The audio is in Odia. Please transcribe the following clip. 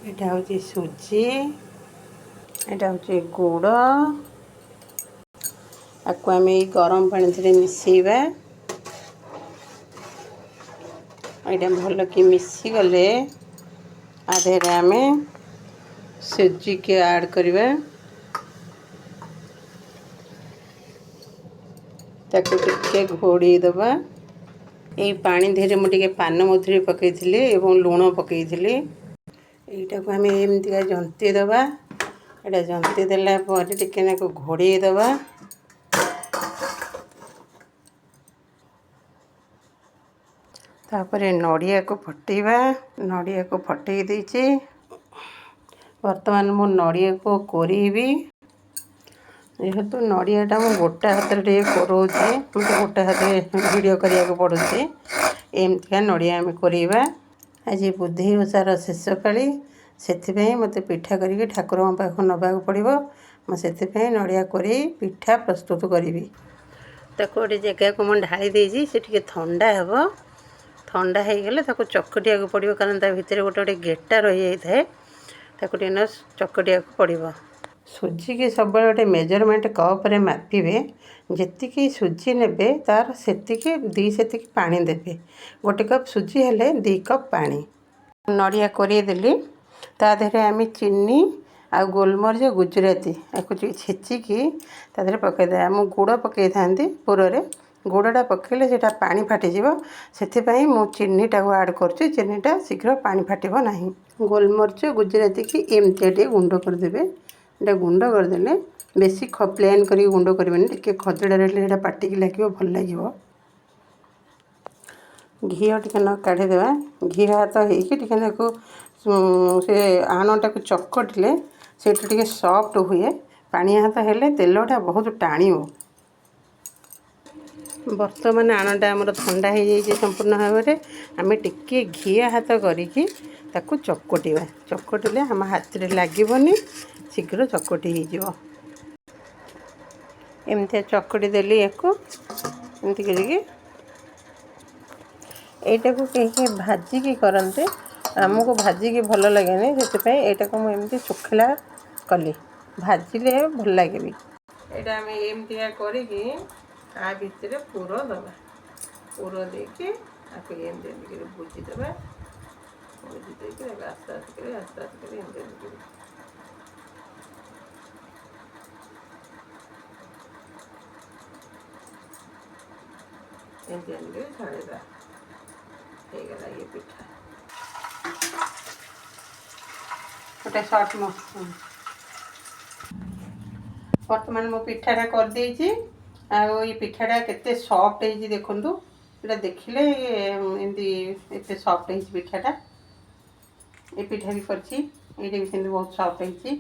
ଏଇଟା ହେଉଛି ସୁଜି, ଏଇଟା ହେଉଛି ଗୁଡ଼। ଆକୁ ଆମେ ଏଇ ଗରମ ପାଣିରେ ମିଶାଇବା। ଏଇଟା ଭଲକି ମିଶିଗଲେ ଆ ଦେହରେ ଆମେ ସୁଜିକି ଆଡ଼୍ କରିବା। ତାକୁ ଟିକେ ଘୋଡ଼େଇ ଦେବା। ଏଇ ପାଣି ଦେହରେ ମୁଁ ଟିକେ ପାନମଧୁରୀ ପକାଇଥିଲି ଏବଂ ଲୁଣ ପକାଇଥିଲି। ଏଇଟାକୁ ଆମେ ଏମିତିକା ଜନ୍ତି ଦେବା। ଏଇଟା ଜନ୍ତି ଦେଲା ପରେ ଟିକେ ନାକୁ ଘୋଡ଼େଇ ଦେବା। ତାପରେ ନଡ଼ିଆକୁ ଫଟେଇବା। ନଡ଼ିଆକୁ ଫଟେଇ ଦେଇଛି। ବର୍ତ୍ତମାନ ମୁଁ ନଡ଼ିଆକୁ କୋରେଇବି। ଯେହେତୁ ନଡ଼ିଆଟା ମୁଁ ଗୋଟା ହାତରେ ଟିକେ କୋରଉଛି, ମୋତେ ଗୋଟା ହାତରେ ଭିଡ଼ିଓ କରିବାକୁ ପଡ଼ୁଛି। ଏମିତିକା ନଡ଼ିଆ ଆମେ କୋରେଇବା। ଆଜି ବୁଧେଇ ଓଷାର ଶେଷ ପାଳି, ସେଥିପାଇଁ ମୋତେ ପିଠା କରିକି ଠାକୁରଙ୍କ ପାଖକୁ ନେବାକୁ ପଡ଼ିବ। ମୁଁ ସେଥିପାଇଁ ନଡ଼ିଆ କୋରେଇ ପିଠା ପ୍ରସ୍ତୁତ କରିବି। ତାକୁ ଗୋଟେ ଜାଗାକୁ ମୁଁ ଢାଳି ଦେଇଛି, ସେ ଟିକେ ଥଣ୍ଡା ହେବ। ଥଣ୍ଡା ହେଇଗଲେ ତାକୁ ଚକଟିବାକୁ ପଡ଼ିବ, କାରଣ ତା ଭିତରେ ଗୋଟେ ଗୋଟେ ଗେଟା ରହିଯାଇଥାଏ। ତାକୁ ଟିକେ ନା ଚକଟିବାକୁ ପଡ଼ିବ। ସୁଜିକି ସବୁବେଳେ ଗୋଟେ ମେଜରମେଣ୍ଟ କପ୍ରେ ମାପିବେ। ଯେତିକି ସୁଜି ନେବେ ତାର ସେତିକି ଦୁଇ ସେତିକି ପାଣି ଦେବେ। 1 କପ୍ ସୁଜି ହେଲେ 2 କପ୍ ପାଣି। ନଡ଼ିଆ କୋରେଇ ଦେଲି। ତା ଦେହରେ ଆମେ ଚିନି ଆଉ ଗୋଲମରିଚ, ଗୁଜୁରାତି ଆକୁ ଟିକେ ଛେଚିକି ତା ଦେହରେ ପକାଇଦେବା। ମୁଁ ଗୁଡ଼ ପକାଇଥାନ୍ତି ପୁରରେ, ଗୁଡ଼ଟା ପକାଇଲେ ସେଇଟା ପାଣି ଫାଟିଯିବ, ସେଥିପାଇଁ ମୁଁ ଚିନିଟାକୁ ଆଡ଼୍ କରୁଛି। ଚିନିଟା ଶୀଘ୍ର ପାଣି ଫାଟିବ ନାହିଁ। ଗୋଲମରିଚ ଗୁଜୁରାତିକି ଏମିତିଆ ଟିକେ ଗୁଣ୍ଡ କରିଦେବେ। ଏଇଟା ଗୁଣ୍ଡ କରିଦେଲେ ବେଶୀ ପ୍ଲେନ୍ କରିକି ଗୁଣ୍ଡ କରିବେନି, ଟିକେ ଖଦଡ଼ା ରହିଲେ ସେଇଟା ପାଟିକି ଲାଗିବ, ଭଲ ଲାଗିବ। ଘିଅ ଟିକେ ନ କାଢ଼ିଦେବା। ଘିଅ ହାତ ହେଇକି ଟିକେ ତାକୁ ସେ ଆଣଟାକୁ ଚକଟିଲେ ସେଇଟା ଟିକେ ସଫ୍ଟ ହୁଏ। ପାଣିଆ ହାତ ହେଲେ ତେଲଟା ବହୁତ ଟାଣିବ। ବର୍ତ୍ତମାନ ଆଣଟା ଆମର ଥଣ୍ଡା ହେଇଯାଇଛି ସମ୍ପୂର୍ଣ୍ଣ ଭାବରେ। ଆମେ ଟିକେ ଘିଅ ହାତ କରିକି ତାକୁ ଚକଟିବା। ଚକଟିଲେ ଆମ ହାତରେ ଲାଗିବନି, ଶୀଘ୍ର ଚକଟି ହେଇଯିବ। ଏମିତିଆ ଚକଟି ଦେଲି ୟାକୁ ଏମିତି କରିକି। ଏଇଟାକୁ କେହି କେହି ଭାଜିକି କରନ୍ତି, ଆମକୁ ଭାଜିକି ଭଲ ଲାଗେନି, ସେଥିପାଇଁ ଏଇଟାକୁ ମୁଁ ଏମିତି ଶୁଖିଲା କଲି। ଭାଜିଲେ ଭଲ ଲାଗେ ବି। ଏଇଟା ଆମେ ଏମିତିଆ କରିକି ତା ଭିତରେ ପୁର ଦେବା। ପୁର ଦେଇକି ତାକୁ ଏମିତି ଏମିତି କରି ବୁଜିଦେବା। ବୁଜି ଦେଇକି ତାକୁ ଆସ୍ତେ ଆସ୍ତେ କରି ଆସ୍ତେ ଆସ୍ତେ କରି ଏମିତି ଏମିତି କରି ଏମିତି ଏମିତି କରି ଛାଣିଦେବା। ହେଇଗଲା ଇଏ ପିଠା। ଗୋଟେ ସର୍ଟ ବର୍ତ୍ତମାନ ମୁଁ ପିଠାଟା କରିଦେଇଛି। ଆଉ ଏଇ ପିଠାଟା କେତେ ସଫ୍ଟ ହେଇଛି ଦେଖନ୍ତୁ। ଏଇଟା ଦେଖିଲେ ଏମିତି ଏତେ ସଫ୍ଟ ହେଇଛି ପିଠାଟା। ଏ ପିଠା ବି କରିଛି, ଏଇଟା ବି ସେମିତି ବହୁତ ସଫ୍ଟ ହେଇଛି।